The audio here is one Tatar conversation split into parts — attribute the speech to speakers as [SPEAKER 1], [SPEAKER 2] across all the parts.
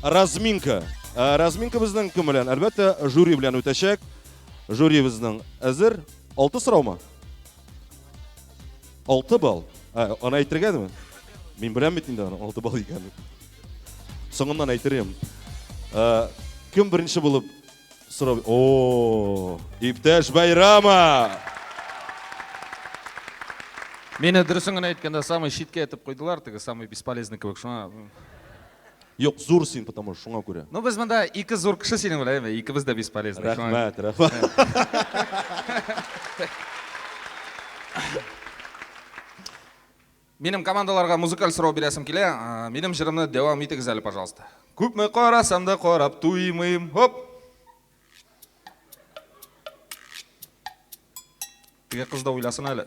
[SPEAKER 1] разминка. Разминка безнең кем белән? Әлбәттә, жюри белән үтәчәк. Жюри безнең әзер. 6 сораумы? 6 балл. Ә, аны әйтергәме? Мин беләм бит инде аны 6 балл икәнен. Соңыннан әйтерем. Кем беренче булып сорау? О, иптәш Байрама!
[SPEAKER 2] Мине дөресен генә әйткәндә, самый читкә этеп куйдылар, теге самый бесполезный кебек, шуңа.
[SPEAKER 1] Юк, зур син, потому что шуңа күрә.
[SPEAKER 2] Ну, без монда ике зур кеше синең белән, әйме, икебез дә бесполезный.
[SPEAKER 1] Рәхмәт, рәхмәт.
[SPEAKER 2] Минем командаларга музыкаль сорау бирәсем килә. Минем җырымны дәвам итегез әле, пожалуйста. Күпме карасам да карап туймыйм. Хоп! Теге кыз да уйласын әле.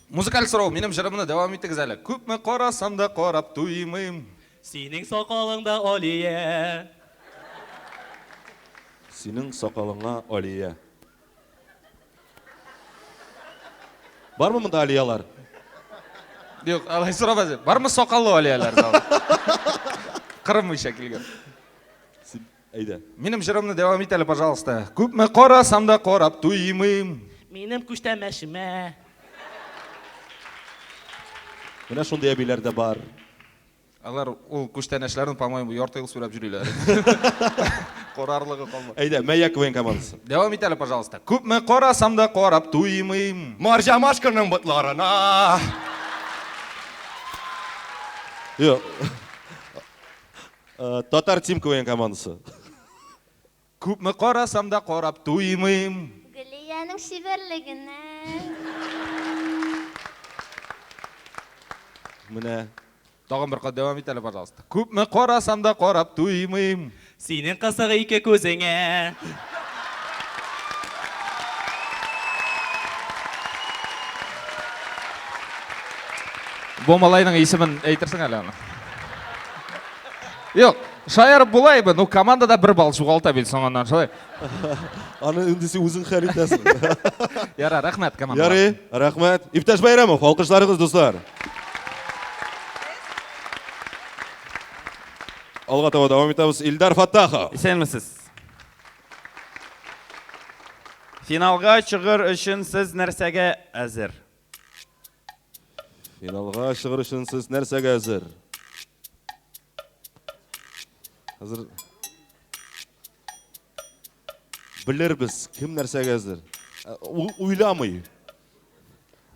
[SPEAKER 2] Музыкаль сорау, минем җырымны дәвам итегез әле. Күпме карасам да карап туймыйм.
[SPEAKER 3] Синең сакалыңда Алия.
[SPEAKER 1] Синең сакалыңа Алия. Бармы монда Алиялар?
[SPEAKER 2] Юк, алай сорамас. Бармы сакаллы Алиялар? Кырынмыйча килгән.
[SPEAKER 1] Әйдә.
[SPEAKER 2] Минем җырымны дәвам ит әле, пожалуйста. Күпме карасам да карап туймыйм.
[SPEAKER 3] Минем күчтәмәшемә.
[SPEAKER 1] Менә шундый әбиләр дә бар.
[SPEAKER 2] Алар ул күчтәнәчләрен, по-моему, ярты ел сүрәп йөриләр. Карарлыгы калмады.
[SPEAKER 1] Әйдә, Мәяк КВН командасы.
[SPEAKER 2] Дәвам ит әле, пожалуйста. Күпме карасам да карап туймыйм.
[SPEAKER 4] Марҗа Машканың ботларына.
[SPEAKER 1] Юк. Татар Тим КВН командасы.
[SPEAKER 2] Күпме карасам да карап туймыйм.
[SPEAKER 5] Гөлиянең чибәрлегенә.
[SPEAKER 1] Менә.
[SPEAKER 2] Тагын бер кат дәвам ит әле, пожалуйста. Күпме карасам да карап туймыйм.
[SPEAKER 3] Синең кысык ике күзеңә.
[SPEAKER 2] Бу малайның исемен әйтерсең әле аны. Юк, шаярып була иде, ну командада бер балл югалта бит соңыннан, шулай.
[SPEAKER 1] Аны инде син үзең хәл итәсең.
[SPEAKER 2] Ярар, рәхмәт командага.
[SPEAKER 1] Ярый, рәхмәт. Иптәш Байрамов, алкышларыгыз, дуслар. Алга таба дәвам итәбез. Илдар Фаттахов.
[SPEAKER 6] Исәнмесез. Финалга чыгыр өчен сез нәрсәгә әзер?
[SPEAKER 1] Финалга чыгыр өчен сез нәрсәгә әзер? Хәзер белербез, кем нәрсәгә әзер. Уйламый.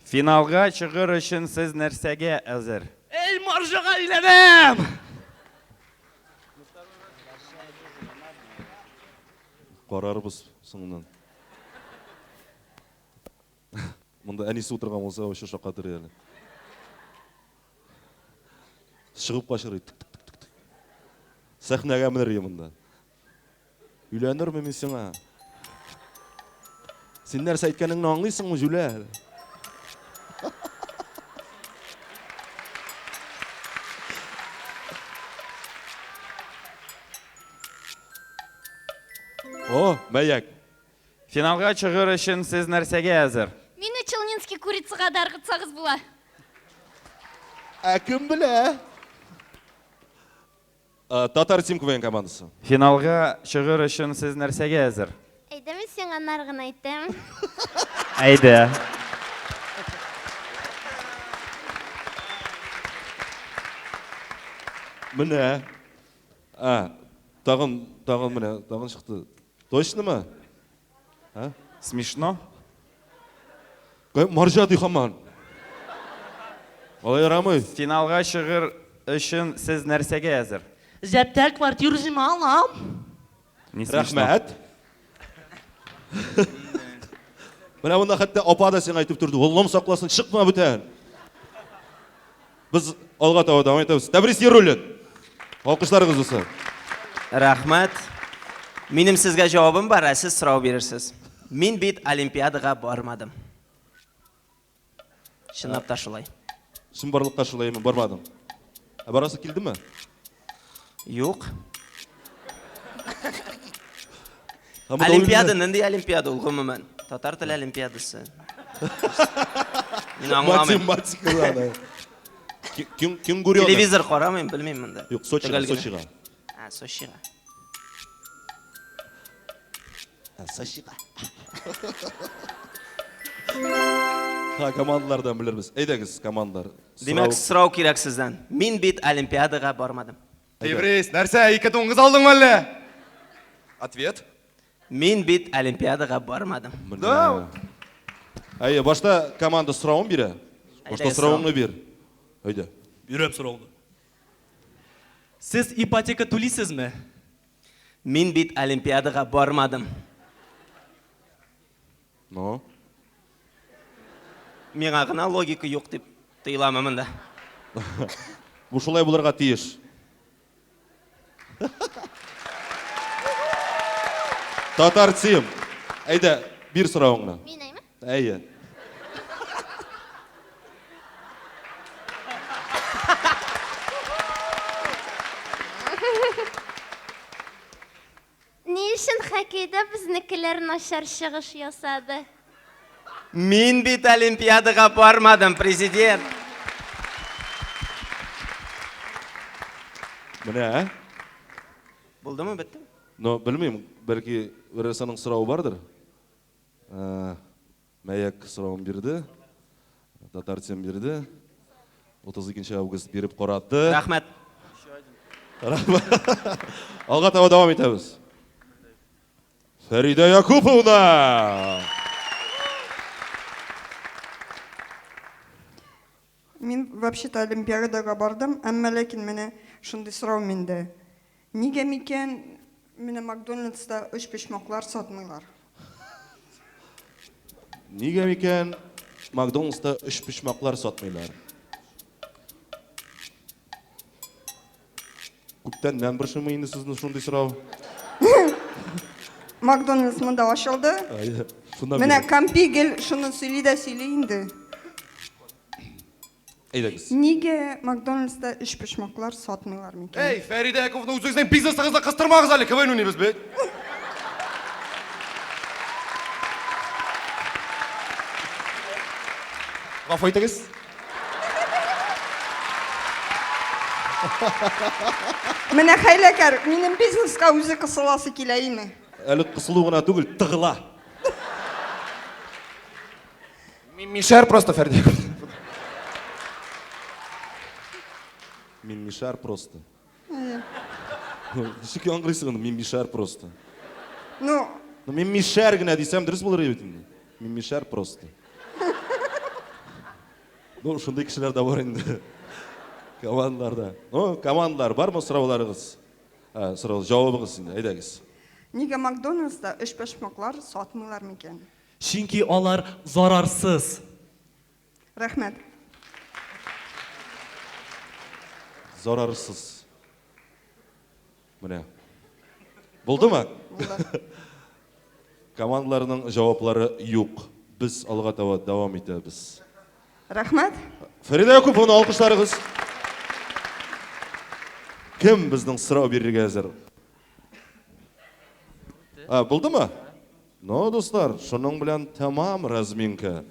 [SPEAKER 6] Финалга чыгыр өчен сез нәрсәгә әзер?
[SPEAKER 3] Эй, маржага өйләнәм!
[SPEAKER 1] Карарбыз соңыннан. Монда әнисе утырган булса, вообще шаккатыр әле. Чыгып качыр иде. Сәхнәгә менер иде монда. Өйләнерме мин сиңа? Син нәрсә әйткәнеңне аңлыйсыңмы, җүләр? О, мәяк.
[SPEAKER 6] Финалга чыгыр өчен сез нәрсәгә әзер?
[SPEAKER 5] Мине Челнинский курицага да ыргытсагыз була.
[SPEAKER 1] Ә кем белә? Татар Тим КВН командасы.
[SPEAKER 6] Финалга чыгыр өчен сез нәрсәгә әзер?
[SPEAKER 5] Әйдә мин сиңа наргын әйтәм.
[SPEAKER 6] Әйдә.
[SPEAKER 1] Менә. А, тагын, тагын менә, тагын чыкты. Точномы?
[SPEAKER 6] А? Смешно?
[SPEAKER 1] Марҗа ди һаман. Алай ярамый.
[SPEAKER 6] Финалга чыгыр өчен сез нәрсәгә әзер?
[SPEAKER 3] Зәптә квартира үземә алам.
[SPEAKER 6] Не смешно.
[SPEAKER 1] Рәхмәт. Менә монда хәтта апа да сиңа әйтеп торды. Аллам сакласын, чыкма бүтән. Без алга таба дәвам итәбез. Тәбрис Яруллин. Алкышларыгыз, дуслар.
[SPEAKER 7] Рәхмәт. Минем сезгә җавабым бар, ә сез сорау бирерсез. Мин бит Олимпиадага бармадым. Чынлап та шулай.
[SPEAKER 1] Чынбарлыкта шулаймы? Бармадың. Ә барасы килдеме?
[SPEAKER 7] Юк. Олимпиада нинди олимпиада ул гомумән? Татар теле олимпиадасы. Мин аңламыйм.
[SPEAKER 1] Математикада да. Кенгуренок.
[SPEAKER 7] Телевизор карамыйм, белмим монда.
[SPEAKER 1] Юк, Сочига,
[SPEAKER 7] Төгәл генә.
[SPEAKER 1] Сочига.
[SPEAKER 7] А, Сочига.
[SPEAKER 1] Сочига. Ха, командалардан белербез. Әйдәгез, командалар.
[SPEAKER 7] Димәк, сорау кирәк сездән. Мин бит Олимпиадага бармадым.
[SPEAKER 4] Теврис, нәрсә, ике дуңгыз алдың әллә?
[SPEAKER 2] Ответ.
[SPEAKER 7] Мин бит Олимпиадага бармадым.
[SPEAKER 1] Да. Әйе, башта команда соравын бирә. Башта
[SPEAKER 7] Әйдәгез,
[SPEAKER 1] соравыңны бир. Әйдә.
[SPEAKER 3] Бирәм сорауны. Сез ипотека түлисезме?
[SPEAKER 7] Мин бит Олимпиадага бармадым.
[SPEAKER 1] Ну.
[SPEAKER 7] Миңа гына логика юк дип тоеламы монда?
[SPEAKER 1] Бу шулай булырга тиеш. Татар тим. Әйдә, бир соравыңны.
[SPEAKER 5] Мин әйме?
[SPEAKER 1] Әйе.
[SPEAKER 5] Ни өчен хоккейда безнекеләр начар чыгыш ясады?
[SPEAKER 7] Мин бит Олимпиадага бармадым, президент.
[SPEAKER 1] Менә, ә?
[SPEAKER 7] Булдымы, беттеме?
[SPEAKER 1] Ну, белмим, бәлки берәрсенең соравы бардыр. Э, Мәяк соравын бирде. Татар тим бирде. 32 август биреп карады.
[SPEAKER 7] Рәхмәт.
[SPEAKER 1] Алга таба дәвам итәбез. Фәридә Якуповна!
[SPEAKER 8] Мин вообще-то Олимпиадага бардым, әмма ләкин менә шундый сорау миндә. Нигә микән менә Макдональдста өчпочмаклар сатмыйлар?
[SPEAKER 1] Нигә микән Макдональдста өчпочмаклар сатмыйлар? Күптәннән борчымый инде сезне шундый сорау.
[SPEAKER 8] Макдональдс монда ачылды.
[SPEAKER 1] Әйе, шуннан
[SPEAKER 8] Менә
[SPEAKER 1] бирле.
[SPEAKER 8] Кампи гел шуны сөйли дә сөйли инде.
[SPEAKER 1] Әйдәгез.
[SPEAKER 8] Нигә Макдональдста өчпочмаклар сатмыйлар микән?
[SPEAKER 4] Эй, Фәридә Яковна, үзегезнең бизнесыгызны кыстырмагыз әле, КВН уйныйбыз бит. Гафу итегез.
[SPEAKER 8] Менә хәйләкәр, минем бизнеска үзе кысыласы килә име?
[SPEAKER 1] Әле кысылу гына түгел, тыгыла.
[SPEAKER 4] Мин мишәр просто, Фәридә Яковна.
[SPEAKER 1] Мин мишәр просто. Ничек яңгырыйсың аны, мин мишәр просто.
[SPEAKER 8] Ну,
[SPEAKER 1] Ну, мин мишәр генә дисәм, дөрес булыр иде бит инде. Мин мишәр просто. Ну, шундый кешеләр дә бар инде. Командаларда. Ну, командалар, бармы сорауларыгыз? Ә, сорау, җавабыгыз инде, әйдәгез.
[SPEAKER 8] нигә Макдональдста өчпочмаклар сатмыйлар микән?
[SPEAKER 3] Чөнки алар зарарсыз.
[SPEAKER 8] Рәхмәт.
[SPEAKER 1] Зарарсыз. Менә. Булдымы?
[SPEAKER 8] Булды.
[SPEAKER 1] Командаларның җаваплары юк. Без алга таба дәвам итәбез.
[SPEAKER 8] Рәхмәт.
[SPEAKER 1] Фәридә Якуповна, алкышларыгыз. Кем безнең сорау бирергә әзер? А, булдымы? Ну, дуслар, шуның белән тәмам разминка.